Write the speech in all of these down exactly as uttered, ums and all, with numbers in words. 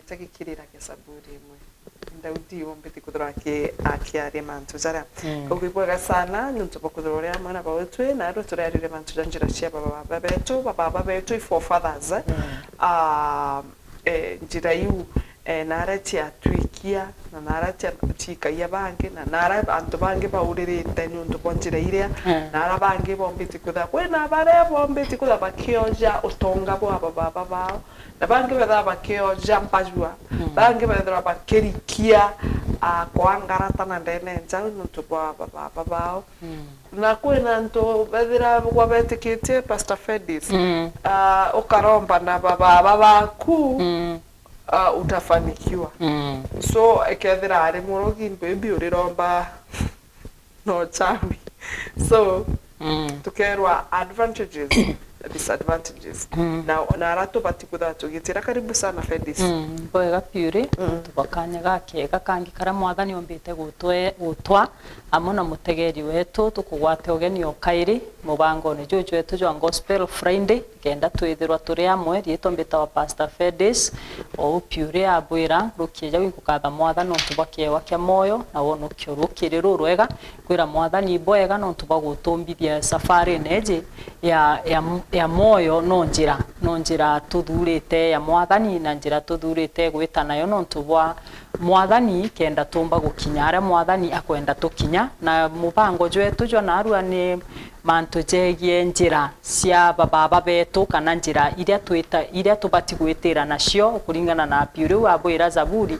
Tagikiriragia Zaburi imwe. Daudi ombiti kwithirwa aki-, akiaria mantu jaria. Mm. Koguo ibwega sana, niuntu bwa kwithirwa uri amwe na bautwi, na arua turiarire mantu ja njira cia bababa betu, bababa betu, i forefathers, eh? Mm. Ah, eh, njira iu, eh, nara ciatwikia, na nara cia-, ciikagia bangi, na nara antu bangi bauririte niuntu bwa njira iria, mm, nara bangi bombiti kwithirwa, kwina baria bombiti kwithirwa bakioja utonga bwa bababa bao, na bangi bethaa bakioja mbajua, mm, bangi bethirwa bakirikia, ah, kwa ngarata na ndene njau niuntu bwa bababa bao. Mm. Na kwina antu bethira gwa betikitie, Pastor Fedis, mm, ah, ukaromba na bababa baku, mm, ah, utafanikiwa. Mm. So, ekethira ari murogi, maybe uriromba na uchawi. So, mm, tukerwa advantages na disadvantages. Mm. Na, na ara tubati kwithirwa tugitira. Karibu sana, Fedis. Mm, bwega Purity, mm, nontu bwa kanya gakega kangi karia Mwathani ombite gutwe-, gutwa amwe na mutegeri wetu, tukugwate ugeni o kairi mubangone juju jwetu jwa Gospel Friday. Kenda twithirwa turi amwe, riitwa mbitawa Pastor Fedis, o u Purity abwira, nkuruki ja uu inkukatha Mwathani nontu bwa kiewa kia mwoyo na wonokio rukiri rurwega. Kwira Mwathani ibwega nontu bwa gutumbithia safarine iji ya, ya, ya mwoyo, no njira, no njira tuthurite ya Mwathani, na njira tuthurite gwita nayo nontu bwa Mwathani, kenda tumba gukinya aria Mwathani akwenda tukinya. Na mubango jwetu jwa narua ni mantu jegie njira cia bababa betu, kana njira iria twita-, iria tubati gwitira nacio, kuringana na Purity uu abwira Zaburi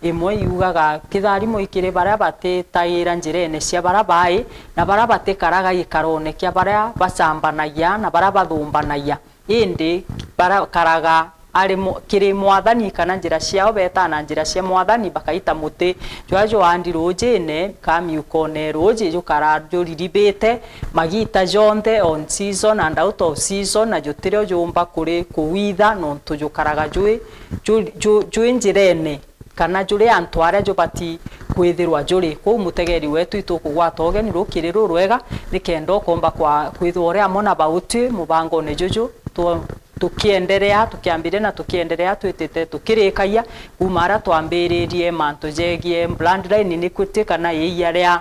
imwe yugaga, "Kitharimo ikiri baria batitagira njirene cia baria bai, na baria batikaraga gikarone kia baria bacambanagia na baria bathumbanagia." Indi barakaraga ari mo-, kiri Mwathani, kana njira ciao betaa na njira cia Mwathani, bakaita muti jwa jwaandi ruujine, ka miukone ruuji, jukaraa juriribite magita jonthe, on season and out of season, na jutirio jumba kuri kuwitha, nontu jukaraga jwi, ju-, ju-, jwi njirene, kana juri antu aria jubati kwithirwa juri. Kwou mutegeri wetu, itukugwata ugeni rukiri rurwega, nikenda ukomba kwa-, kwithirwa uri amwe na bauti mubangone juju, tu-, tukienderea, tukiambiria na tukienderea, twitite tukirikagia, kuuma aria twambiririe mantu jegie bloodline iniquity, kana iia ria,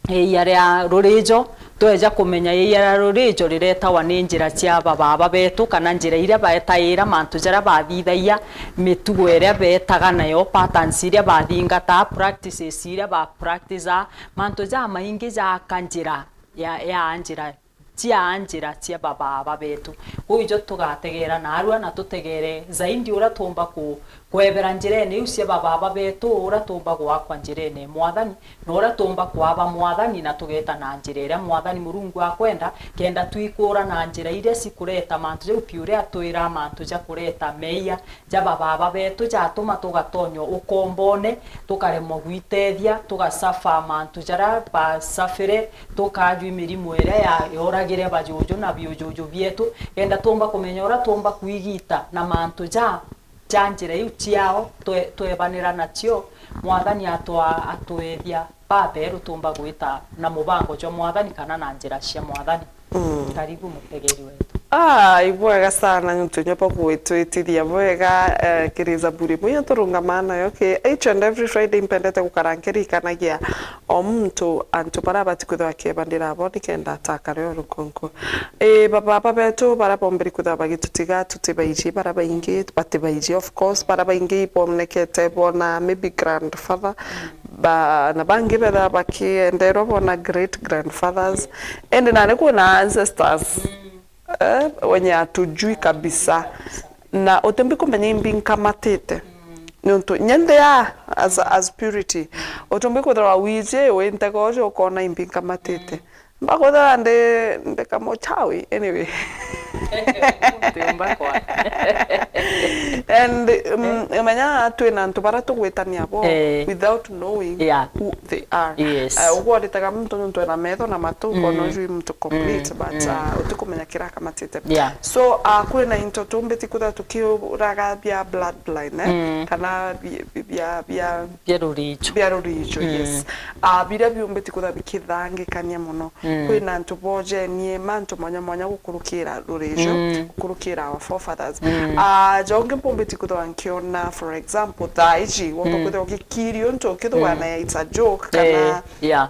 iia ria rurijo. Tweja kumenya iia ria rurijo riretawa ni njira cia bababa betu, kana njira iria betaira, mantu jaria bathithagia, mitugo iria betaga nayo, patterns iria bathingataa, practices iria ba practice, mantu jamaingi jaaka njira ya, ya njira cia njira cia bababa betu. Kwou ijo tugategera narua, na tutegere zaidi uria tuumba ku-, kwebera njirene iu cia bababa betu, uria tuumba gwakwa njirene Mwathani, na uria tuumba kwaba Mwathani, na tugeta na njira iria Mwathani Murungu akwenda, kenda twikura na njira iria cikureta mantu jau, Purity atwira mantu ja kureta meia, ja bababa betu jatuma tugatonya ukombone, tukaremwa gwitethia, tugasafa mantu jaria basafire, tukajwi mirimo iria ya-, yoragire bajuju na biujuju bietu, kenda tuumba kumenya uria tuumba kwigita na mantu ja, ja njira iu ciao twe-, twebanira nacio. Mwathani atwa-, atwethia baberu tuumba gwita na mubango jwa Mwathani kana na njira cia Mwathani. Mm. Karibu mutegeri wetu. Ah, ibwega sana niuntu inya bwa gwitwitithia bwega, eh, kiri Zaburi imwe iria turungamaa nayo ki each and every Friday. Impendete gukara nkiririkanagia o muntu antu baria abati kwithirwa akiebandira abo nikenda atakare o rukunku. Ii, bababa betu baria bombiri kwithirwa bagitutiga tutibaiji, baria baingi batibaiji, of course, baria baingi ibonekete bona maybe grandfather, ba, na bangi bethaa bakienderwa bona great grandfathers. Indi nani kwina ancestors, eh, wenye hatujui kabisa. Na utumbi kumenya imbi nkamatite. Niuntu nyende ya as, as Purity, utumbi kwithirwa wiji wi ntego uju ukona imbi nkamatite. Mbakwithira ndi, ndi kamuchawi, anyway. Tiumba kwa. And, um, menya twina antu baria tugwitania bo, eh, without knowing, yeah, who they are. Yes. Uh, ugwo uritaga muntu nontu ena metho na matu, mm, ukona uju wi muntu complete, mm, but, mm, uh, utikumenya kiria akamatite. Yeah. So, uh, kwina into tumbiti kwithirwa tukiuraga bia bloodline, eh? Mm. Kana bi-, bi-, bia, bia, bia rurijo. Bia rurijo, mm, yes. Uh, biria biumbiti kwithirwa bikithangikania muno. Mm. Kwina antu bojenie mantu mwanya mwanya gukurukira ruri-, icio, mm, gukurukira our forefathers. Mm. Ah, jongi mpumbiti kwithirwa nkiona, for example, thaa iji, womba, mm, kwithirwa ugikiria untu ukithugana, mm, it's a joke, kana, eh, yeah,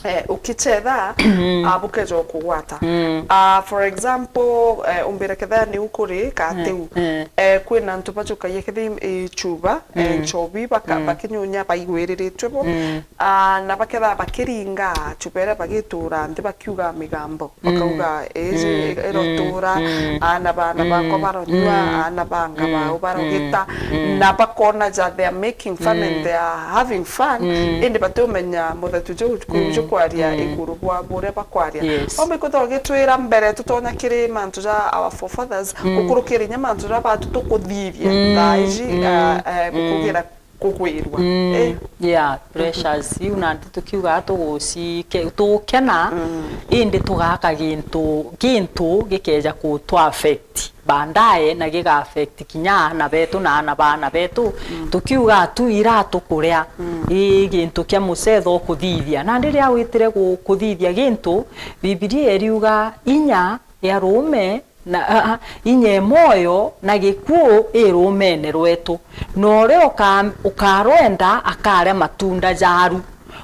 eh, ukichetha, mm, ah, bukeja ukugwata. Mm. Ah, for example, eh, umbire kethira ni ukuri, ka, mm, tiu. Mm. Eh, kwina antu bajukagia kethi, eh, chuba, eh, mm, nchobi, baka-, mm, bakinyunya baigwiriritwe bo. Mm. Ah, na baketha bakiringa chuba iria bagitura nthi bakiuga migambo. Mm. Bakauga, "Iji, mm, irotura, mm, aana baana, mm, bakwa baronyua, mm, aana banga, mm, bau barogita." Mm. Na bakona ja they are making fun and, mm, they are having fun. Mm. Indi batiumenya muthetu ju, mm, ju kwaria, mm, iguru bwa buria bakwaria. Yes. Ombe kwithirwa ugitwira mbere tutonya kiri mantu ja our forefathers, mm, gukurukira inya mantu ja batu tukuthithia, mm, thaa iji, mm, ah, eh, mm, kugira kugwirwa. Mm, eh. Yeah, pressures. Iu nandi tukiuga tuguci-, ke-, tukena, mm, indi tugaka gintu, gintu gikeja kutu affect baadaye, na giga affect kinya aana betu na aana ba aana betu. Mm. Tukiuga tu iratu kuria, mm, i gintu kia mucetho kuthithia. Nandi riria witire gu-, kuthithia gintu, Bibilia iriuga inya ya ruume na, a, a, inya e mwoyo na gikuu i ruumene rwetu, na uria uka-, ukarwenda akaria matunda jaru.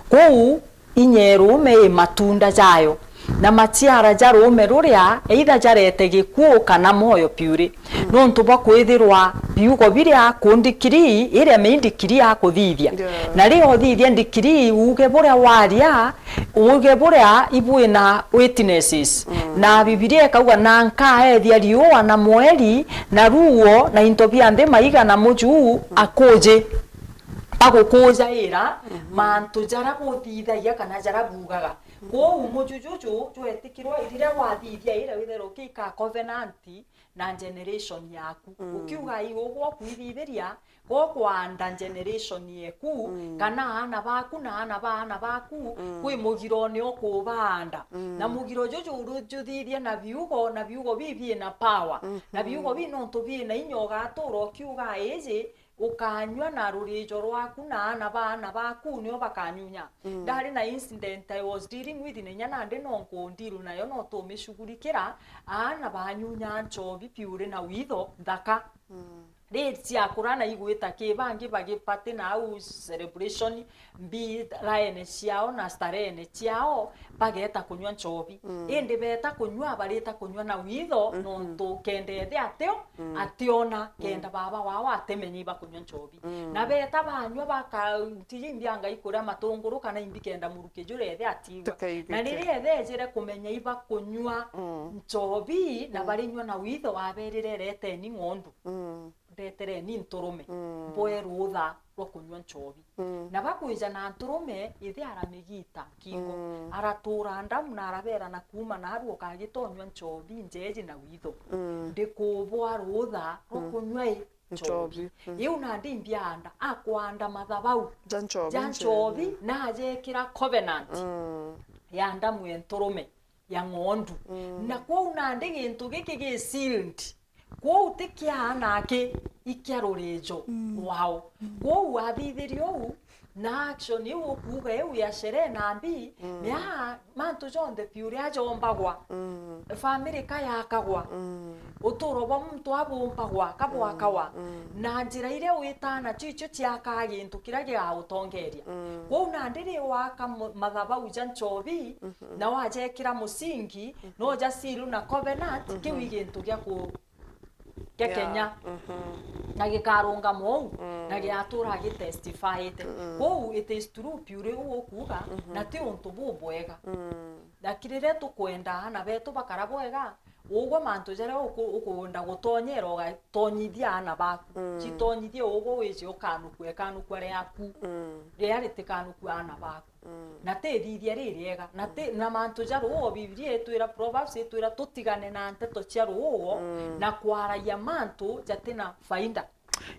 Kuu inya e ruume i matunda jayo, na maciara ja ruume ruria either jarete gikuu kana mwoyo piuri. Nontu bwa kwithirwa biugo biria ku ndikirii, iria mi ndikirii akuthithia. Yeah. Na riria uthithia ndikirii, uuge buria waria, uuge buria ibwina witnesses. Mm. Na Bibilia ikauga, "Na nkaethia riua na mweri na ruo na into bia nthi maiga na muju akuji, bagukujaira, mhm, mantu jaria buthithagia kana jaria buugaga." Kwou muju juju jwetikirwa riria wathithia iria withairwa ukiika covenant, na generation yaku. Mm. Ukiuga, "Ii, ugwe ukuithithiria, gukwaanda generation yeku, mm, kana aana baku na aana ba aana baku, mm, kwi mugiro ni ukubaanda." Mm. Na mugiro juju uru-, juthithie na biugo, na biugo bii bina power. Mhm. Na biugo bii nontu bina inya, ugatuura ukiuga, "Iji, ukanyua na rurijo rwaku na aana ba aana baku nio bakanyunya." Mm. Ndari na incident I was dealing with, na inya nandi no nkundiru nayo, no tumicugurikira, aana banyunya nchobi piuri na witho nthaka. Mm. Ri ciakura na igwita ki, bangi bagipati na au celebration, mbi raene ciao na starene ciao, bageta kunyua nchobi. Mm. Indi beta kunyua, barita kunyua na witho, mhm, nontu kenda ethe atio, mm, ationa, mm, kenda baba wao atimenya ibakunyua nchobi. Mm. Na beta banyua baka-, tiji imbi anga ikuria matunguru kana imbi kenda muruki jure ethe atigwa. Tukaiguite. Na riria ethe ejire kumenya ibakunyua, mm, nchobi, na, mm, barinyua na witho, aberire, "Reteni ng'ondu. Mm. Ndetereni nturume. Mm. Mboe rutha rwa kunyua nchobi." Mm. Na bakwija na nturume, ithe aramigita nkingo. Mm. Aratuura ndamu na arabera, "Na kuuma naarua ukagita unyua nchobi njeeji na witho. Mm. Ndikuboa rutha rwa, mm, kunyua i nchobi." Nchobi. Mm. Iu nandi imbianda akwaanda mathabau ja nchobi, ja nchobi, njeeji, na ajeekira covenant, mm, ya ndamu ya nturume ya ng'ondu. Mm. Na kwou nandi gintu giki gi sealed. Kwou ti kia anake, i kia rurijo, mm, rwao. Mm. Kwou athithirie uu, na action iu ukuuga iu ya sherehe na mbi, mm, mea mantu jonthe piuri ajombagwa. Mm. Family kayakagwa. Mm. Uturo bwa muntu abumbagwa, kabwakawa. Mm, mm. Na njira iria witaga nacio icio ciakaa gintu kiria gigagutongeria. Mm. Kwou nandi ri waka mu-, mathabau ja nchobi, mhm, na wajekira musingi, mhm, no ja seal na covenant, mhm, kiu i gintu gia ku-, gia, yeah, Kenya. Mhm. Na gikarungama uu, mm, na giatura gitestifyite. Mm. Kwou it is true piu riu ukuuga, mhm, na ti untu bubwega. Mm. Lakini riria tukwenda aana betu bakara bwega, ugwe mantu jaria uku-, ukwenda gutonyera ugatonyithia aana baku. Mm. Citonyithie ugwe wiji ukanukua ikanukua riaku, mm, riria ritikanukua aana baku. Mm. Na ti ithithia ririega. Na ti, mm, na mantu ja ruuo, Bibilia itwira, Proverbs itwira tutigane na nteto cia ruuo, mm, na kwaragia mantu jatina faida.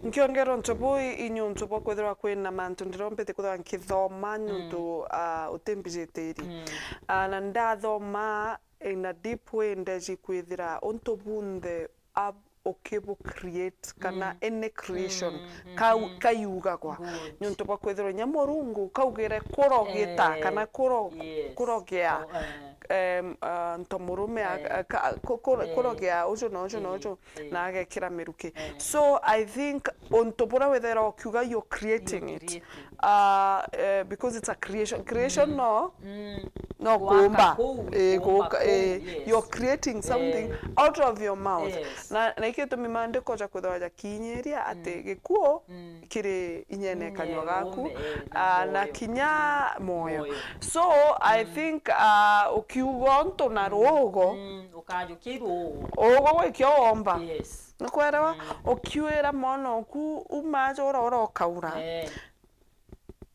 Nkiongera untu buu, i-, i niuntu bwa kwithirwa kwina mantu ndirombete kwithirwa nkithoma, mm, niuntu, ah, utimbijitiri. Mm. Ah, na ndathoma in a deep way, ndeji kwithira untu bunthe ab-, ukibu create kana, mm, any creation, mm, kau-, mm, kaiugagwa. Good. Niuntu bwa kwithirwa inya Murungu kaugire kurogita, eh, kana kuro-, yes, kurogea. Oh, eh. em, ah, nto murume a- Eh. aka- ku- ku- Eh. kurogea uju na uju na Eh, uju, eh. na agekira miruki. Eh. So I think untu buria withaira ukiuga, you're creating You're it. Creating. Ah, eh, because it's a creation. Creation Mm. no, Mm. no Gwaka kuumba. Kuu, Eh, kuumba guka- kuu, eh, yes. You're creating something Eh. out of your mouth. Yes. Na, na ikio gitumi maandiko ja kwithirwa jakinyiria ati Mm. gikuo Mm. kiri inyene Inye kanua gaku, uume, eh, na ah, na moyo. Kinya moyo. Moyo. So, I Mm. think, ah, ukiuga untu na Mm. ruugo, Mm. Ukajukia iruugo. Ugo gwikio womba. Yes. Nukwerewa? Mm. Ukiwira mwana oku, uma aja ura ura ukaura. Eh.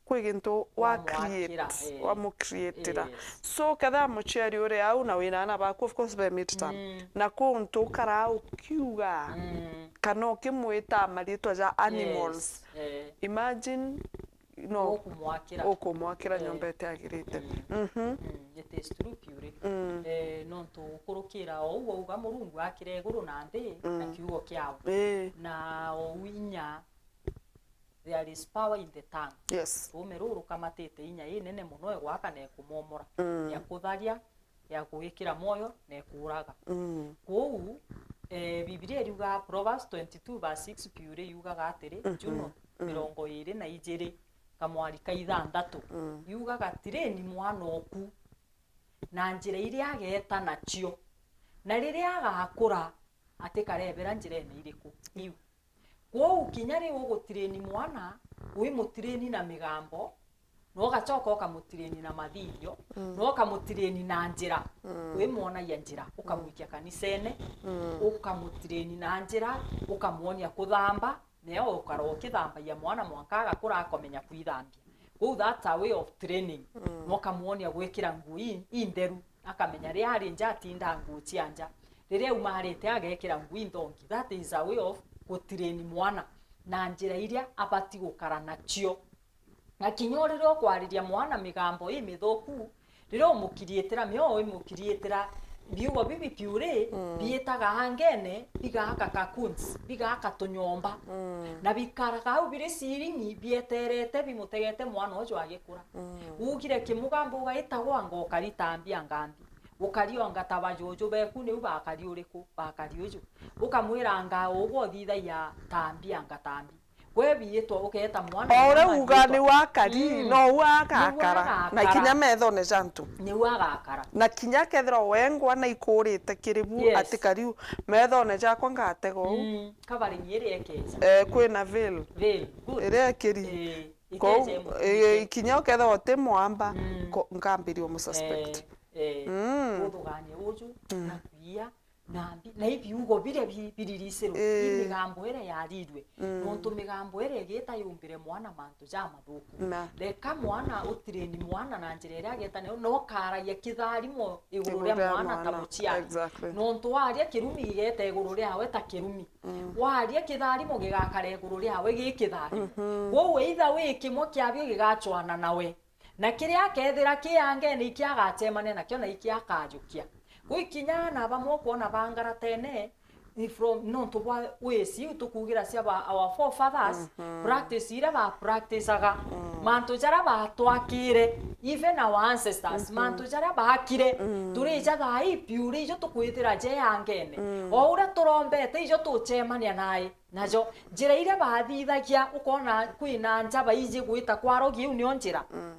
Kwi gintu wa Wamwakira, create, eh. Wamucreatira. Yes. So, kethira muciari uri au na wina ana baku, of course, be mid term. Mm. Na kwi untu ukaraa ukiuga, Mm. kana ukimwita maritwa ja animals. Yes. Eh. Imagine, no, Ukumwakira. Ukumwakira Eh. nyomba itiagirite. Mm. Mhm. Mm, it is true, Pure. Mm. Eh, nontu ukurukira ou wauga Murungu akire iguru na nthi na Mm. kiugo kiawe. Eh. Na ou inya, there is power in the tongue. Yes. Ruume ruu rukamatite inya inene mono igwaka na ikumomora, Mm. ya kutharia, ya gwikira mwoyo na ikuuraga. Mm. Kwou, eh, Bibilia iriuga, Proverbs twenty-two verse six, Pure yugaga atiri, Mhm. Juno Mm. mirongo iiri na ijiri, kamwari ka ithanthatu, Mm. yugaga, "Train mwana oku na njira iria ageeta nacio, na riria agakura, atikarebera njirene iriku iu." Kwou kinya riu ugutiraini mwana, wimutiraini na migambo, na ugacoka ukamutiraini na mathithio, Mm. na ukamutiraini na njira, Mm. wimwonagia njira, ukamwikia kanisene, Mm. ukamutiraini na njira, ukamwonia kuthamba, neo ukara ukithambagia mwana mwanka agakura akomenya kwithambia. Kwou that's a way of training. Mm. Na ukamwonia gwikira nguo i-, intheru, akamenya riria ari nja atindaa nguo cia nja, riria aumarite agekira nguo inthongi. That is a way of gutrain mwana na njira iria abati gukara nacio. Na kinya riria ukwariria mwana migambo imithuku, riria umukiriitira, mio wimukiriitira, biugo bibi Pure Mm. biitaga angene, bigaaka cocoons, bigaaka tunyomba. Mm. Na bikaraga au biri ceiling bieterete, bimutegete mwana uju agikura. Mm. Ugire kimugambo ugaitagwa anga ukari tambia ngambi. Ukari onga ta bajuju beku niu bakari uriku? Bakari uju. Ukamwira anga ugwe uthithagia tambi anga tambi. Gwe biitwa ugeeta mwana O uria uria uga marĩtwa. Ni wakari, Mm. no u Niu agakara. Na agakara. Kinya methone ja antu. Niu agakara. Na kinya kethirwa wengwa na ikurite kiri bu Yes. ati kariu methone jakwa ngatega uu. Mm. Covering iria ikeja. Eh, kwina veil. Veil. Good. Iria ikiri. Eh, Kou, ikeja eh, imunike. Kinya ukethirwa uti mwamba, Mm. ko-, nkambiria umususpect. Eh, eh. Mm. Uthugania uju, Mm. na kuia, na mbi-, na ibiugo biria bi-, biririsirwe, Ii. imigambo iria yarirue. Mm. Nontu migambo iria igita yumbire mwana mantu jamathuku. Na. Reka mwana, utrain mwana na njira iria ageta nayo, na ukaragia kitharimo iguru Iguru ria ria mwana ta mwana. Muciari. Exactly. Nontu waria kirumi igeta iguru riawe ta kirumi. Mm. Waria kitharimo gigakara iguru riawe gi kitharimo. Mhm. Kwou either wi kimwe kiabio gigacwana nawe. Na kiria akethira ki angene iki agacemania nakio na iki akajukia. Kwi kinya aana bamwe ukwona bangaratene, ni from, nontu bwa wisi iu tukugira cia ba, our forefathers, Mhm. practice iria ba practicaga, Mm. mantu jaria batwakire, even our ancestors, Mhm. mantu jaria bakire, Mm. turi ja thaa ii Pure ijo tukwithira je angene. Mm. O uria turombete ijo tucemania nae. Najo, njira iria bathithagia, ukona kwina nja baiji gwita kwa arogi, iu nio njira. Mm.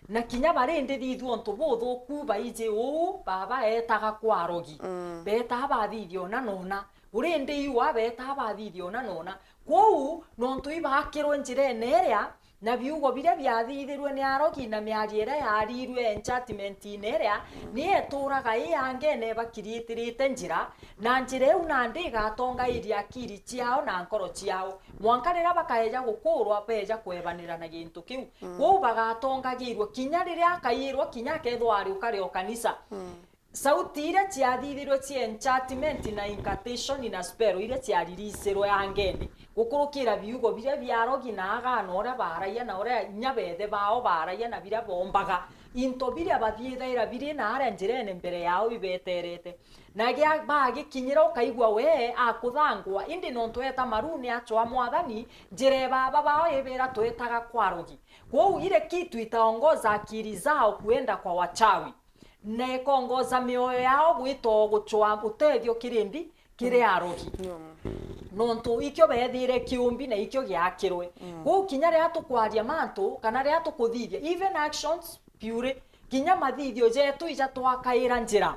Na kinya bari ndithithua untu buthuku baiji uu, baba eetaga kwa arogi. Mm. Beetaa bathithia una na una. Uri ndi iu a beetaa bathithia una na una. Kwou, nontu ibakirwe njirene iria, na biugo biria biathithirue ni arogi na miario iria yarirue enchantment-ini iria, ni eturaga i angene ibakiriitirite njira, na njira iu nandi igatongairia akiri ciao na nkoro ciao, mwanka riria bakaeja gukurwa, beja kwebanira na gintu kiu. Mm. Kwou bagatongagirua, kinya riria akairwa, kinya akethwa ari ukari o kanisa. Mm. Sauti iria ciathithirwe cia enchantment na incantation na spell iria ciaririsirwe angene, gukurukira biugo biria bia arogi na agano uria baaragia na uria inya beethe bao baaragia na biria boombaga, into biria bathiithaira biri na aria njirene mbere yao bibeterete. Na gia-, bagikinyira ukaigua wee akuthangwa, indi nontu eeta maruni acwaa Mwathani, njira e baaba bao ibira twetaga kwa arogi. Kwou ile kitu itaongoza akili zao kuenda kwa wachawi. na ikongoza mioyo yao gwita o gucwaa utethio kiri ndi, kiri arogi. Nontu ikio beethire kiumbi na ikio giakirwe. Kwou kinya riria tukwaria mantu, kana riria tukuthithia, even actions, purely, kinya mathithio jetu ija twakaira njira.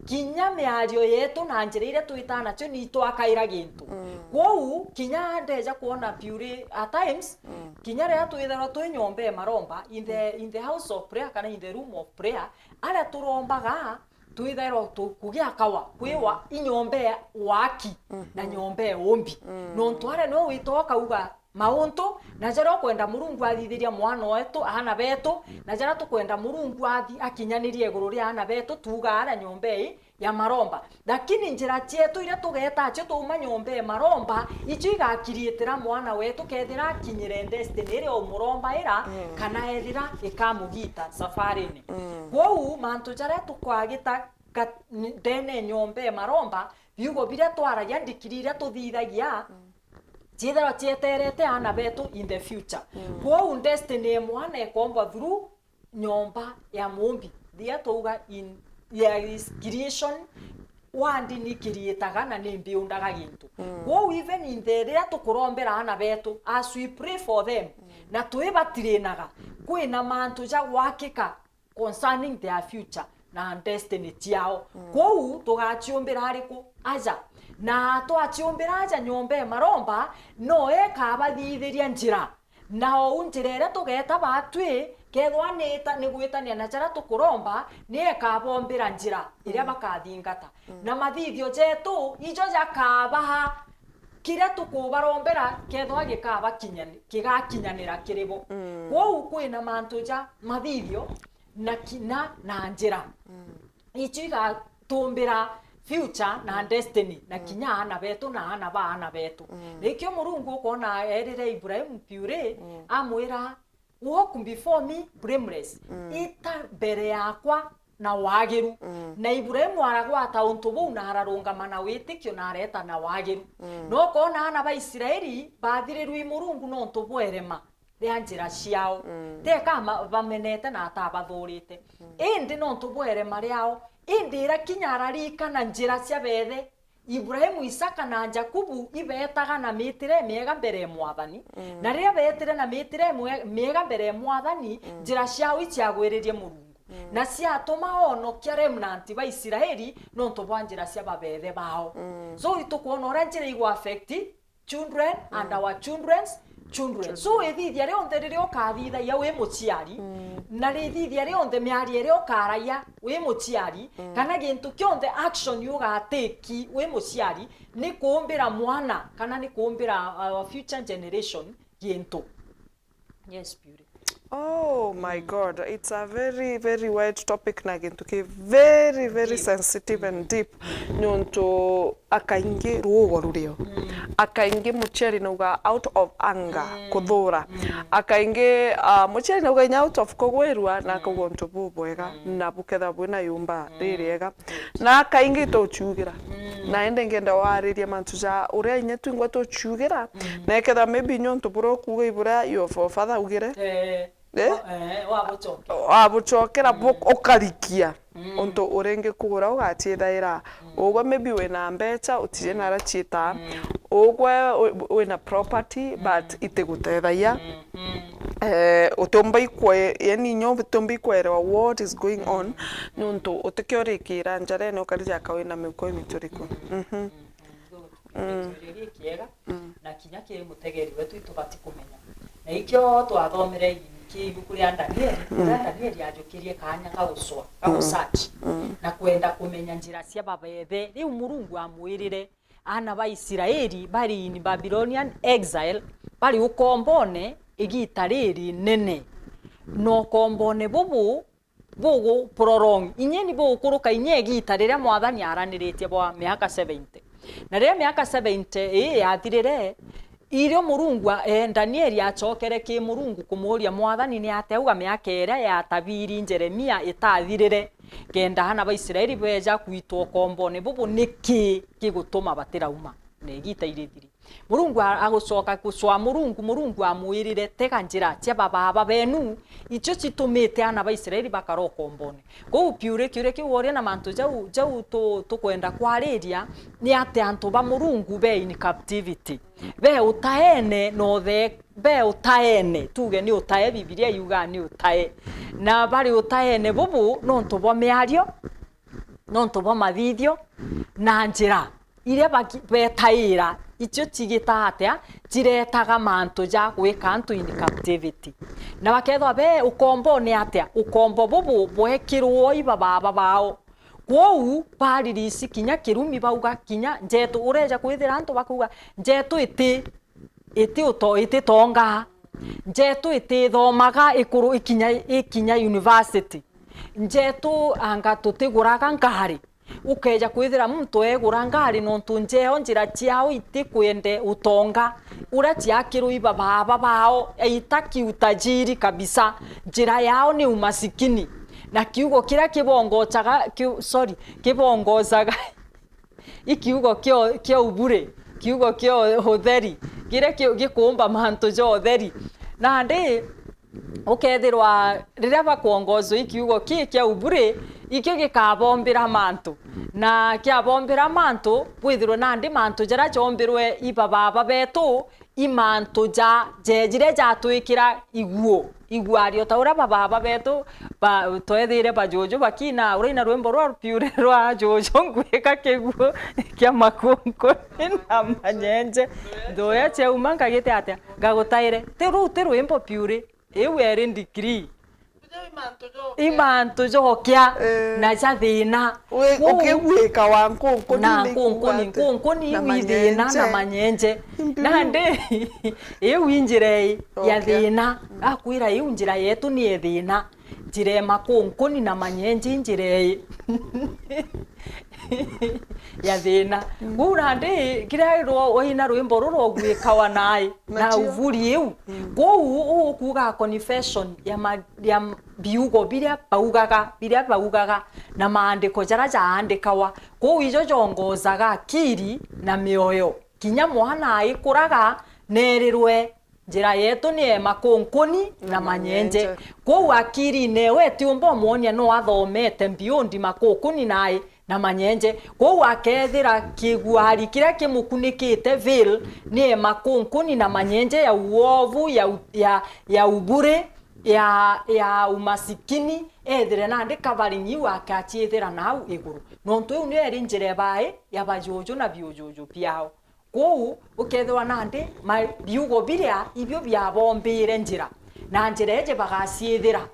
Kinya miario yetu na njira iria twitaa nacio ni twakaira gintu. Kwou, kinya ndeja kwona purely at times, kinya riria twithirwa twi nyomba e maromba, in the, in the house of prayer kana in the room of prayer, aria turombaga, twithairwa tu-, kugia kawa, kwiwa i nyomba e waki na nyomba e umbi. Nontu aria nio wita ukauga mauntu, na jaria ukwenda Murungu athithiria mwana wetu, aana betu, na jaria tukwenda Murungu athi-, akinyanirie iguru ria aana betu, tuuga aria nyomba ii ya maromba. Lakini njira cietu iria tugeeta acio twauma nyomba e maromba, icio igakiriitira mwana wetu kethira akinyire destiny iria umurombaira, kana ethira ikamugita safarine. Kwou, mantu jaria tukwagita ka-, ndene nyomba e maromba, biugo biria twaragia, ndikiri iria tuthithagia, ciithirwa cieterete aana betu in the future. Kwou destiny e mwana ikombwa through nyomba ya muumbi. Thiria twauga in, ya is creation, word ni kiriitaga na ni mbiundaga gintu. Kwou even in the, riria tukurombera aana betu, as we pray for them, na twibatirinaga, kwina mantu ja gwakika concerning their future na destiny ciao. Kwou tugaciumbira ariku? Aja. Na twaciumbira aja nyomba e maromba, no ekabathithiria njira. Na ou njira iria tugeeta baatwi, kethwa ni ita-, ni gwitania na jaria tukuromba, ni ekabombira njira iria bakathingata. Na mathithio jetu, ijo jakabaha kiria tukubarombera, kethwa gikabakinyani-, kigakinyanira kiri bo. Kwou kwina mantu ja mathithio, na kinya na njira. Icio igatumbira future na destiny, na kinya aana betu na aana ba aana betu. Nikio Murungu ukona erire Ibrahimu purely, amwira, "Walk before me blameless." Ita mbere yakwa na wagiru. Na Ibrahimu aragwata untu buu na ararungama na witikio na areta na wagiru. Na ukona aana ba Israeli bathirirwe i Murungu nontu bwa irema ria njira ciao. Teka ma-, bamenete na atabathurite. Indi nontu bwa irema riao, indi ira kinya araririkana njira cia beethe, Ibrahimu, Isaka na Jakubu ibeetaga na miitire imiega mbere ya Mwathani. Na riria beetire na miitire imwe-, miega mbere ya Mwathani, njira ciao iciagwiririe Murungu. Na ciatuma oonokia remnant ba Israeli nontu bwa njira cia babeethe bao. So, itukwona uria njira igwa affect children and our children's children. So, ithithia rionthe riria ukathithagia wi muciari, na rithithia rionthe miario iria ukaragia wi muciari, kana gintu kionthe action ugatake wi muciari, ni kuumbira mwana, kana ni kuumbira our future generation gintu. Yes, Beauty. Oh my God, it's a very, very wide topic na gintu ki very, very sensitive and deep. Niuntu akaingi ruugo rurio. Akaingi muciari nauga out of anger, kuthura. Akaingi, ah, muciari nauga inya out of kugwirua na akauga untu bubwega na bukethira bwina yumba ririega. Na akaingi tuciugira. Na indi ngenda wariria mantu ja uria inya twingwa tuciugira. Na ikethira maybe inya untu buria ukuuga iburia your forefather augire. Eh. Eh? Wa-, eh, wabucokera. Wabucokera bu-, ukarikia. Untu uringi kugura ugaciithaira. Ugwe maybe wina mbeca, utiji na aria ciitaa. Ugwe wi-, wina property, but itigutethagia. Eh, utiumba ikwe-, yani inya utiumba ikwerewa what is going on, niuntu utikio urikira njarene ukarija aka wina miuko imituriku. Mhm. Gituuria gikiega, na kinya kiri mutegeri wetu itubati kumenya. Na ikio twathomere ki ibuku ria Danieli, uria Danieli ajukirie kaanya ga gucwa, ga gusearch, na kwenda kumenya njira cia babeethe. Riu Murungu amwirire, aana ba Israeli bari in Babylonian exile, bari ukombone igiita riri nene. Na ukombone bubu bugu prolong, inya ni bugukuruka inya igiita riria Mwathani aaraniritie bwa miaka seventy. Na riria miaka seventy ii yathirire, irio Murungu a-, eh, Danieli acokere ki Murungu kumuuria, Mwathani ni atia auga miaka iria yatabiri Jeremia itathirire, kenda aana ba Israeli beeja kwitwa ukombone bubu, niki kigutuma batirauma na igiita irithiri? Murungu a-, agucoka gucwaa Murungu, Murungu amwirire, "Tega njira cia babaaba benu, icio citumite aana ba Israeli bakara ukombone." Kwou Pure kiuria kiu woria na mantu jau, jau tu-, tukwenda kwariria, ni ati antu ba Murungu be in captivity, be utaene na uthe-, be utaene, tuge ni utae, Bibilia yugaa ni utae, na bari utaene bubu nontu bwa miario, nontu bwa mathithio na njira iria baki-, betaira, icio cigita atia? Ciretaga mantu ja gwika antu in captivity. Na bakethwa be ukombone atia? Ukombo bubu bwekirwo i babaaba bao. Kwou baririsi kinya kirumi, bauga kinya njetu, ureja kwithira antu bakauga, "Njetu iti, iti uto-, iti tonga, njetu iti thomaga ikuru ikinya, ikinya university, njetu anga tutiguraga ngari." Ukeja kwithira muntu egura ngari nontu njeo njira ciao itikwende utonga uria ciakirwe i babaaba bao, aitaki utajiri kabisa. Njira yao ni umasikini. Na kiugo kiria kibongocaga, kiu-, sorry, kibongocaga i kiugo kio, kia ubure, kiugo kia utheri, kiria ki-, gikuumba mantu ja utheri. Nandi, ukethirwa riria bakwongozwa i kiugo kii kia ubure, ikio gikabombera mantu. Na kiabombera mantu, bwithirwe nandi mantu jaria jombirwe i babaaba betu, i mantu ja, jejire jatwikira iguo. Iguari o ta uria babaaba betu ba-, twethire bajuju bakina, uraina rwimbo rwa Pure rwa juju, "Ngwika kiguo kia makunku na manyenje. Nthuya ciauma ngagite atia? Ngagutaire." Ti ruu, ti rwimbo Pure. Iu eri degree. I mantu jokia. Eh. Na ja thina. Wi-, ukigwika wa nkunkuni na ni nkunkuni, kuuga ati? Nkunkuni na iu i thina na manyenje. Manyenje. Imbiu. Nandi, iu i njira ii ya thina. Okia. Mm. Akwira iu njira yetu ni ya thina. Njira ya makunkuni na manyenje i njira ii ya thina. Mm. Kwou nandi, kiria rwo-, waina rwimbo ruru ugwikawa nai, na uvuri iu. Mm. Kwou u-, ukuuga confession ya ma-, ya m-, biugo biria baugaga, biria baugaga, na maandiko jaria jaandikawa. Kwou ijo jongozaga akiri na mioyo. Kinya mwana aikuraga, nerirwe njira yetu ni ya makunkuni na manyenje. Kwou akirine ewe etiumba umwonia no athomete mbiundi makunkuni nai na manyenje. Kwou akethira kiguari kiria kimukunikite veil ni ya makunkuni na manyenje, ya uovu, ya u-, ya, ya ubure, ya, ya umasikini, ethire nandi covering iu akaciithira nau iguru. Nontu iu niyo eri njira ebai ya bajuju na biujuju biao. Kwou, ukethirwa nandi ma-, biugo biria ibio biabombire njira, na njira iji bagaciithira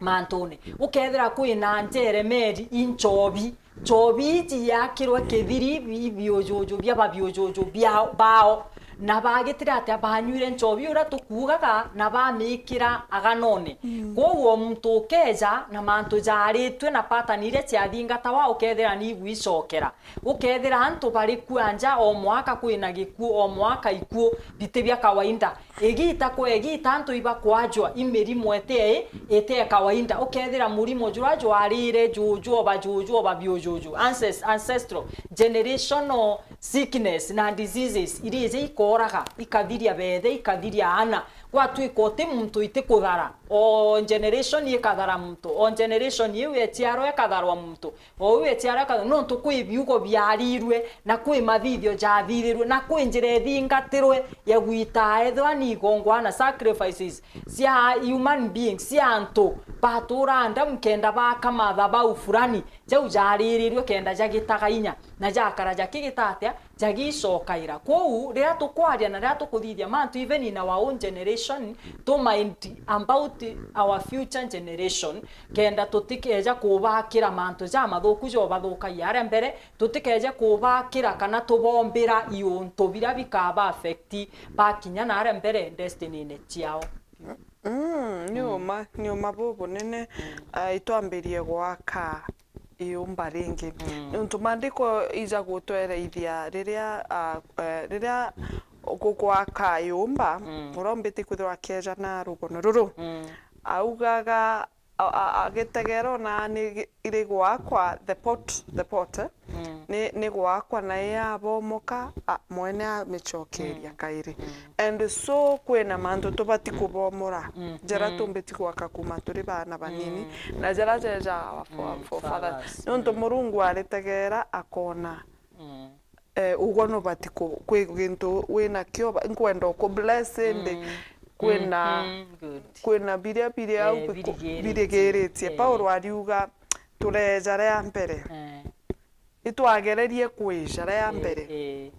mantune. Ukethira kwina njeremeri i nchobi, nchobi iji yakirwe kithiri bi-, biujuju bia babiujuju bia-, bao, na bagitire atia? Banywire nchobi uria tukuugaga, na bamikira aganone. Mm. Kwou o muntu ukeja na mantu jaaritue na pattern iria ciathingatawa, ukethira ni igwicokera. Ukethira antu bari kua nja o mwaka, kwina gikuu o mwaka, ikuu biti bia kawaida. Igita kwa igita antu ibakwajwa i mirimo ite, ite kawaida. Ukethira murimo juria jwarire juju oba juju oba biujuju, ances-, ancestral, generational sickness na diseases, iria ije ikoraga, ikathiria beethe, ikathiria ana. Gwatwika uti muntu itikuthara, o generation ikathara muntu, o generation iu eciarwa ikatharwa muntu. O u eciara ka-, nontu kwi biugo biarirue, na kwi mathithio jathithirue, na kwi njira ithingatirwe ya gwita ethwa ni igongwana, sacrifices cia human beings, cia antu batura Adamu kenda baaka mathabau fulani, jau jaririrue kenda jagitaga inya, na jakara jakigita atia? Jagicokaira. Kwou, riria tukwaria na riria tukuthithia mantu, even in our own generation, to mind about our future generation, kenda tutikeja kubakira mantu jamathuku jobathukagia aria mbere, tutikeje kubakira kana tubombira iuntu biria bikaba affect bakinya na aria mbere destiny-ine ciao. Mm, ni uma, ni uma bubunene. Ah, itwambirie gwaka iumba ringi. Mm. Niuntu maandiko ija gutwereithia riria, ah, eh, riria gugwaka iumba, mm, uria umbiti kwithirwa akieja na rugono ruru. Mm. Augaga, a-, a-, agitegera ona ni gi-, iri gwakwa the pot, the pot, eh? Ni, ni gwakwa na i abomoka, a, mwene amicokeria kairi. And so kwina mantu tubati kubomora, jaria tumbiti gwaka kuma turi baana banini, na jaria jeja our fo-, forefathers. Nontu Murungu aritegera akona, eh, ugwe nubati ku-, kwi gintu wina kio ba-, nkwenda uku bless indi kwina, kwina biria biri au biku-, birigiritie. Paulo ariuga, tureja ria mbere. Itwagererie kwija ria mbere.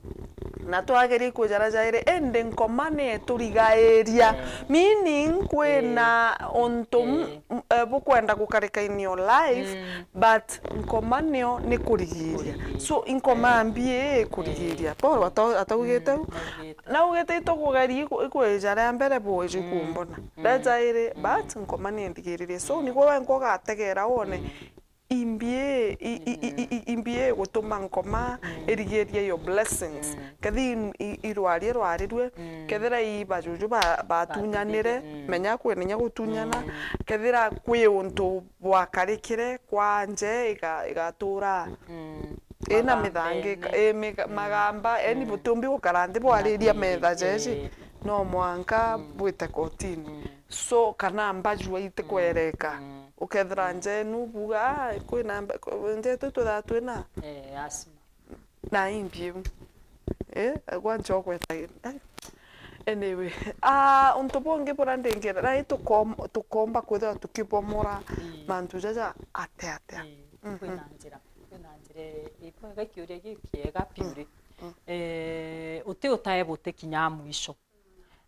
Na twagerie kwija ria jairi, indi nkoma ni iturigairia. Meaning, kwina untu m-, m-, eh, bukwenda gukarika in your life, but nkoma nio ni kurigiria. So, nkoma mbi ii ikurigiria. Paulo ata-, ataugite u? Naugite itukugeria iku-, ikwija ria mbere bwiji kumbona. Ria jairi, but nkoma ni ndigiririe. So, nigwe wenka ugategera wone imbi ii, i-, i-, i-, i-, i-, imbi ii igutuma nkoma irigirie your blessings. Kethi i-, i-, irwarie rwarirue, kethira i bajuju ba-, batunyanire, menya kwina inya gutunyana, kethira kwi untu bwakarikire kwa nje iga-, igatura ina mithangika, i miga-, magamba, yani butiumbi gukara nthi bwariria metha jeji, no mwanka bwite kotini. So, kana mbajua itikwereka. Ukethira njenu buga, "Ah, kwina mba-, ko-, njetu twithaa twina." Eh, asthma. Na imbi iu. Eh, gwa nchogweta, eh. Anyway, ah, untu bungi buria ndingira, nai tukom-, tukomba kwithirwa tukibomora mantu jaja atia atia. Kwina njira, kwina njira ibwega, kiuria gikiega biuri. Eh, uti utae buti kinya mwisho.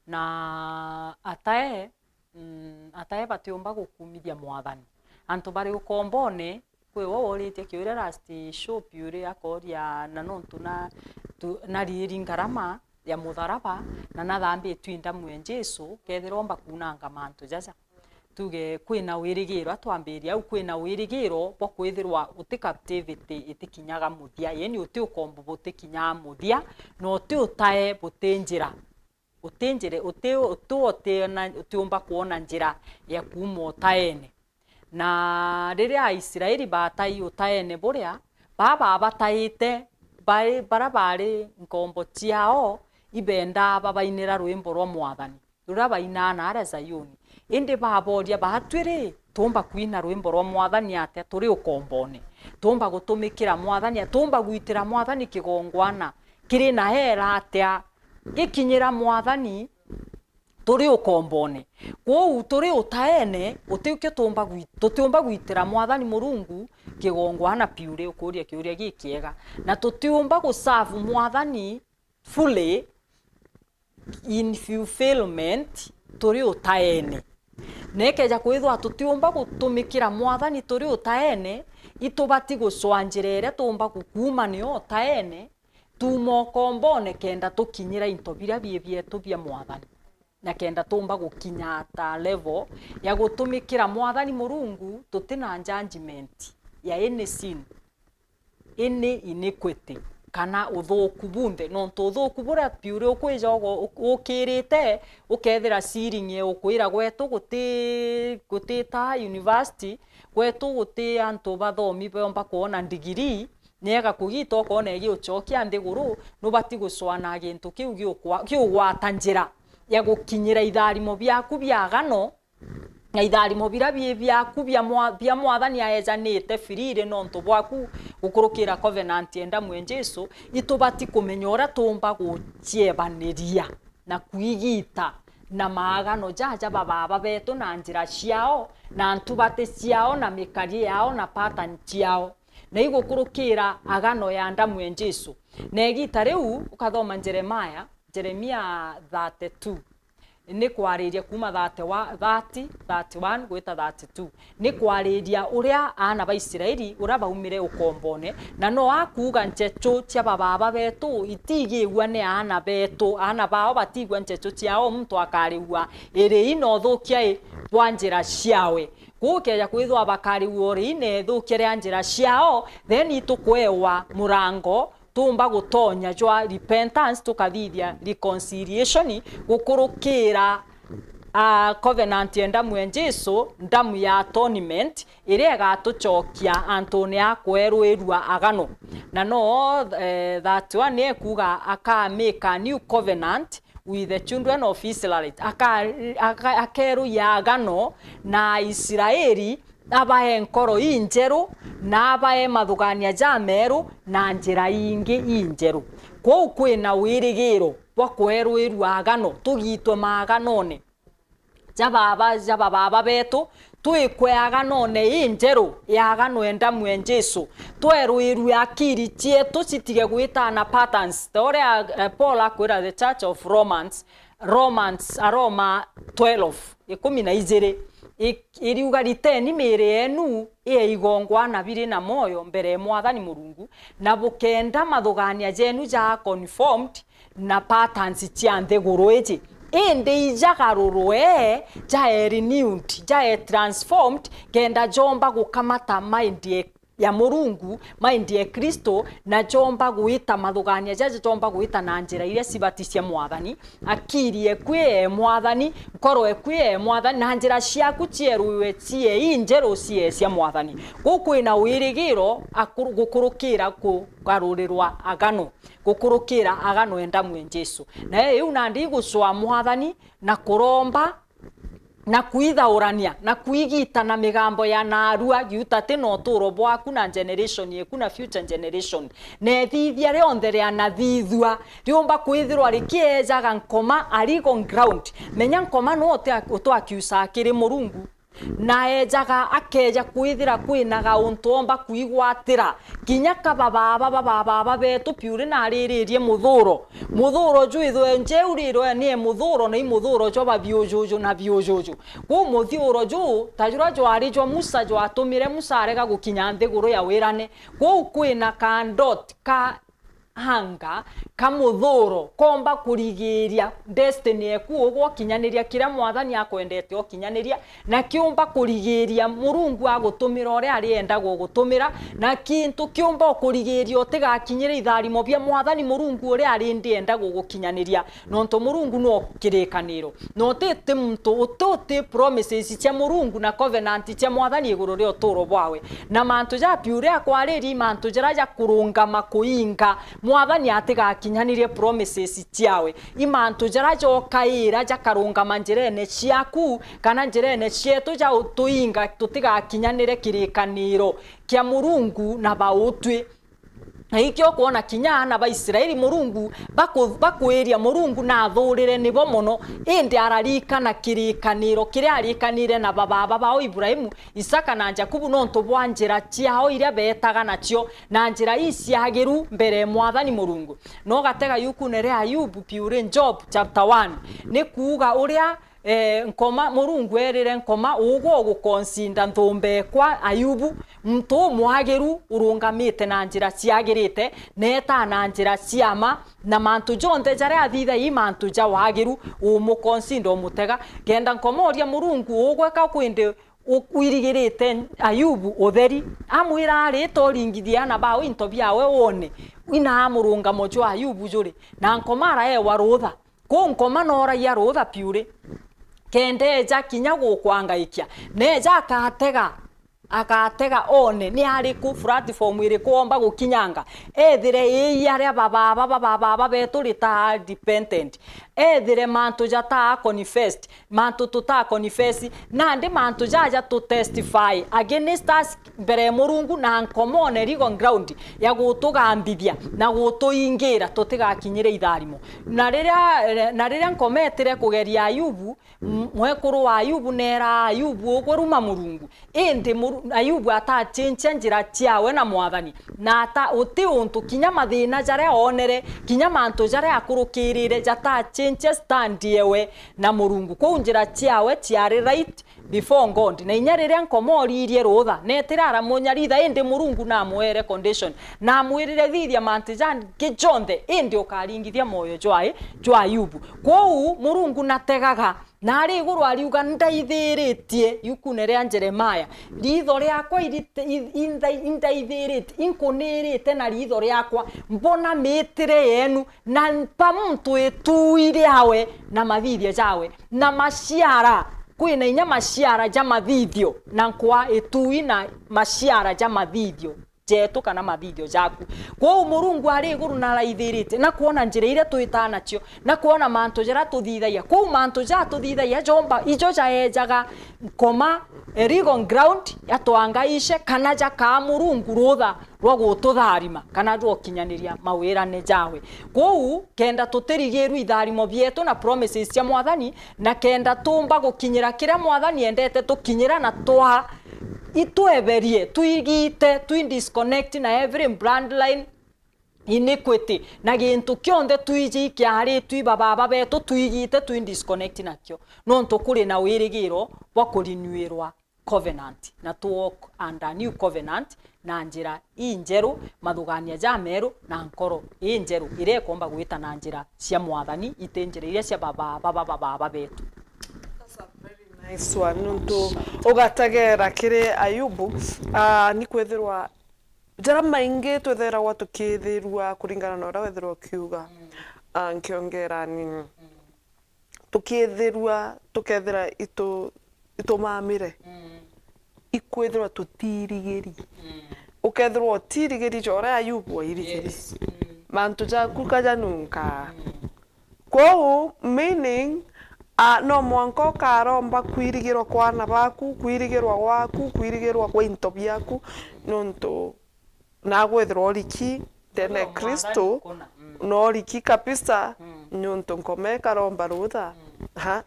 Na atae, mm, atae batiumba gukumithia Mwathani. Antu bari ukombone, kwi we woritie kiuria last show biuri akoria, na nontu na, tu, nariiri ngarama ya mutharaba, na nathambitue i ndamu ya Jesu, kethirwa omba kunanga mantu jaja. Tuge kwina wirigiro, atwambiria au, kwina wirigiro bwa kwithirwa uti captivity itikinyaga muthia, yani uti ukombo butikinyaga muthia, na uti utae buti njira. Uti njira, uti, uti utiona, utiumba kwona njira ya kuuma utaene. Na riria Aisraeli batai utaene buria, baa babataite, bai-, baria bari nkombo ciao ibendaa babainira rwimbo rwa Mwathani, ruria bainaa naaria Zaioni. Indi baboria, "Baatwi ri, tuumba kwina rwimbo rwa Mwathani atia turi ukombone? Tuumba gutumikira Mwathani atia? Tuumba gwitira Mwathani kigongwana kiri na eera atia gikinyira Mwathani turi ukombone?" Kwou turi utaene, uti ukio tuumba gwi-, tutiumba gwitira Mwathani Murungu kigongwana biuri, ukuria kiuria gikiega. Na tutiumba guserve Mwathani fully in fulfillment turi utaene. Na ikeja kwithwa tutiumba gutumikira Mwathani turi utaene, itubati gucwa njira iria tuumba gukuuma nio utaene, tuuma ukombone kenda tukinyira into biria bii bietu bia Mwathani, na kenda tuumba gukinya at a level ya gutumikira Mwathani Murungu tuti na judgment ya any sin, any iniquity, kana uthuuku bunthe, nontu uthuuku buria biuri ukwija ugo-, u-, ukirite, ukethira ceiling ya ukwira gwetu guti, guti ta university, gwetu guti antu bathomi bomba kwona ndigiri, niega kugita ukona igiucokia nthiguru, nubati gucwa na gintu kiu giukwa-, giugwata njira ya gukinyira itharimo biaku bia agano, na itharimo biria bii biaku bia mwa-, bia Mwathani aejanite freely nontu bwaku gukurukira covenant ya ndamu ya Jesu, itubati kumenya uria tuumba guciebaniria na kwigita na maagano jaja ba baaba betu na njira ciao, na ntubati ciao, na mikarie yao, na pattern ciao, na igukurukira agano ya ndamu ya Jesu. Na igita riu ukathoma Jeremiah, Jeremia thirty-two, ni kwariria kuuma thirty wa-, thirty, thirty-one gwita thirty-two. Ni kwariria uria aana ba Isiraeli uria baumire ukombone, na no akuuga nchechu cia babaaba betu itigigua ni aana betu, aana bao batigua nchechu ciao, muntu akarigua irii na uthukia i bwa njira ciawe. Kwou ukeja kwithwa bakarigua urii na ithukia ria njira ciao, then itukwewa murango tuumba gutonya jwa repentance, tukathithia reconciliation gukurukira a covenant ya ndamu ya Jesu, ndamu ya atonement, iria igatucokia antune a kwerwirua agano. Na no, eh, thirty-one ikuuga, "Aka make a new covenant with the children of Israel." Aka-, aka-, akeruia agano na Aisraeli, abae nkoro injeru, na abae mathugania jameru na njira ingi injeru. Kwou kwina wirigiro bwa kwerwirua agano, tugitwe maaganone ja baba, ja bababa betu, twikwe aganone injeru ya agano e ndamu e Jesu. Twerwirue akiri cietu citige gwitana patterns. Ta uria, eh, Paul akwira the Church of Romans, Romans, Aroma twelve, ikumi na ijiri, i-, iriuga, "Riteni miiri yenu ie igongwana biri na mwoyo mbere ya Mwathani Murungu, na bukenda mathugania jenu ja conformed na patterns cia nthiguru iji, indi ijagarurwe, jae renewed, jae transformed, kenda jomba gukamata mind ya, ya Murungu, mind ya Kristo, na jomba gwita mathugania jaja jomba gwita na njira iria cibati cia Mwathani, akiri eku ie Mwathani, nkoro eku ie Mwathani, na njira ciaku cierwiwe cie injeru cie cia Mwathani." Kuu kwina wirigiro akuru-, gukurukira kugarurirwa agano, gukurukira agano e ndamu e Jesu. Na iu nandi igucwaa Mwathani na kuromba, na kwithaurania, na kwigita na migambo ya naarua, giuta ti na uturo bwaku na generation yeku na future generation. Na ithithia rionthe rianathithua riumba kwithirwa rikiejaga Nkoma a legal ground. Menya Nkoma no uti-, utwakiusaa kiri Murungu. Na ejaga akeja kwithira kwina gauntu omba kwigwatira, kinya kaba baaba ba baaba betu Piuri nariririe muthuro. Muthuro jwithwe njeuriro ni muthuro, na i muthuro jwa babiujuju na biujuju. Kuu muthiuro ju, ta jura jwari jwa Musa, jwatumire Musa arega gukinya nthiguru ya wirane. Kuu kwina ka dot ka hanga ka muthuro komba kurigiria destiny eku ugwe ukinyaniria kiria Mwathani akwendete ukinyaniria, na kiumba kurigiria Murungu agutumira uria arienda gugutumira, na kintu kiumba ukurigiria utigakinyire itharimo bia Mwathani Murungu uria arindi enda gugukinyaniria, nontu Murungu no kirikaniro. Na uti, ti muntu, uti, uti promises cia Murungu na covenant cia Mwathani iguru ria uturo bwawe. Na mantu ja Piuri akwariri i mantu jaria jakurungama kuinga Mwathani atigakinyanirie promises ciawe. I mantu jaria jokaira jakarungama njirene ciaku kana njirene cietu ja utuinga tutigakinyanire kirikaniro kia Murungu na bautwi. Na ikio ukwona kinya aana ba Israeli Murungu baku-, bakwiria Murungu nathurire nibo mono, indi ararikana kirikaniro kiria arikanire na bababa bao Ibrahimu, Isaka na Jakubu nontu bwa njira ciao iria beetaga nacio na njira iciagiru mbere ya Mwathani Murungu. No gatega yukune ria Ayubu, Piuri, Job chapter one, ni kuuga uria Eh, Nkoma, Murungu erire Nkoma, ugwe ugukonsinda nthumba ekwa Ayubu, muntu umwagiru, urungamite na njira ciagirite, na etaa na njira cia ma, na mantu jonthe jaria athithagia i mantu ja wagiru, umukonsinda, umutega, kenda Nkoma uria Murungu, ugwe ka kwindi u-, wirigirite Ayubu utheri? Amwira, ari, ta uringithie aana bao into biawe wone, ina murungamo jwa Ayubu juri, na Nkoma araewa rutha. Kuu Nkoma nooragia rutha Piuri, kenda eja kinya gukwangaikia. Neja akatega, akatega one ni ariku, platform iriku omba gukinyanga. Ethire ii aria bababa, bababa betu ritaa repentant. Ethire mantu jataa confessed, mantu tutaa confess. Nandi mantu jaja tu testify against us mbere ya Murungu na Nkomone legal ground ya gutugambithia na gutuingira tutigakinyire itharimo. Na riria, na riria Nkoma etire kugeria Ayubu, m-, mwekuru wa Ayubu neera Ayubu, ugwe ruma Murungu. Indi Muru-, Ayubu atachenchia njira ciawe na Mwathani, na ata-, uti untu kinya mathina jaria oonere, kinya mantu jaria akurukirire, jatachenchia stand yewe na Murungu. Kwou njira ciawe ciari right before God. Na inya riria Nkoma oririe rutha, netire aramunya ritha, indi Murungu namwere condition. Namwirire, thithia mantu jangi jonthe, indi ukaringithia mwoyo jwa, jwa Ayubu. Kwou Murungu nategaga Na ari iguru ariuga, "Ndaithiritie," iukune ria Jeremaya, "riitho riakwa irite-, i-, indai-, indaithirite, inkunirite na riitho riakwa, mbona miitire yenu, na mpa muntu itui riawe na mathithio jawe, na maciara, kwina inya maciara ja mathithio, na nkwa itui na maciara ja mathithio jetu kana mathithio jaku." Kwou Murungu ari iguru na araithirite, na kwona njira iria twitaa nacio, na kwona mantu jaria tuthithagia. Kwou mantu ja tuthithagia jomba, ijo jaejaga nkoma, a legal ground, yatwangaishe, kana jakaa Murungu rutha rwa gututharima, kana rwa ukinyaniria mawirane jawe. Kwou, kenda tutirigirwe itharimo bietu na promises cia Mwathani, na kenda tumba gukinyira kiria Mwathani endete tukinyira, na twa itweberie, twigite, twi disconnect na every bloodline iniquity, na gintu kionthe twiji kiaritwi ba baba betu, twigite, twi disconnect nakio, nontu kuri na wirigiro bwa kurinyuirwa covenant, na tu walk under new covenant na njira injeru, mathugania jameru, na nkoro injeru, iria ikomba gwita na njira cia Mwathani, iti njira iria cia baba, baba, baba, baba betu. That's a very nice one. Nuntu ugategera kiri Ayubu, ah, ni kwithirwa jaria maingi twithiragwa tukithirua kuringana na uria withirwa ukiuga. Ah, nkiongera nini. Tukithirua, tukethira itu-, itumamire, ikwithirwa tutirigiri. Ukethirwa utirigiri ja uria Ayubu airigiri. Mantu jaku kajanunka. Kwou, meaning, ah, no mwanka ukaromba kwirigirwa kwa aana baku, kwirigirwa gwaku, kwirigirwa gwa into biaku, nontu nagwithirwa uriki ndene Kristo, no uriki kabisa, nontu nkoma ikaromba rutha. Ha?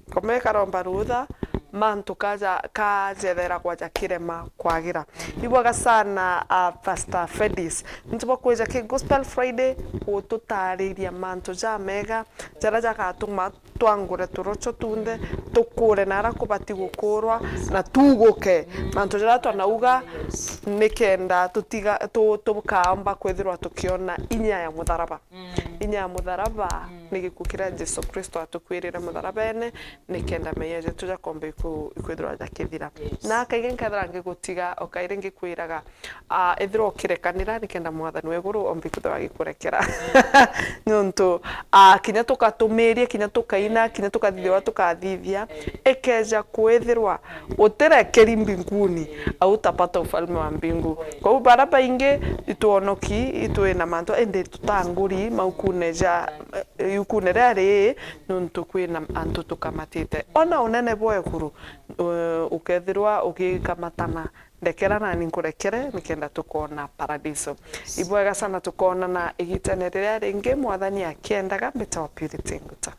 Nkoma ikaromba rutha, mantu kaja, kajethera kwaja kirema kwagira. Ibwega sana, ah, Pastor Fedis. Nontu bwa kwija ki Gospel Friday, gututariria mantu jamega, jaria jagatuma twangure turocho tunthe, tukure na aria kubati gukurwa, na tuguke. Mantu jaria twanauga, nikenda tutiga, tu-, tukaomba kwithirwa tukiona inya ya mutharaba. Inya ya mutharaba ni gikuu kiria Jesu Kristo atukuirire mutharabene, nikenda meeyia jetu jakomba iku-, ikwithirwa jakithira. Na kaingi nkethira ngigutiga, o kairi ngikwiraga, ah, ethirwa ukirekanira, nikenda Mwathani wa iguru ombe kwithirwa agikurekera. Nontu, ah, kinya tukatumiria, kinya tukaina, kinya tukathithia uria tukathithia, ikeja kwithirwa utirekeri mbinguni, autapata ufalme wa mbingu. Kwou baria baingi itwonoki, itwina mantu, indi tutanguri maukune ja, eh, iukune riria rii, nontu kwina antu tukamatite. Ona unene bwa iguru, eh, ukethirwa ugikamatana, ndekera nani nkurekere, nikenda tukoona paradiso. Ibwega sana, tukoonana igitene riria ringi, Mwathani akiendaga. Mbitawa Purity Nguta.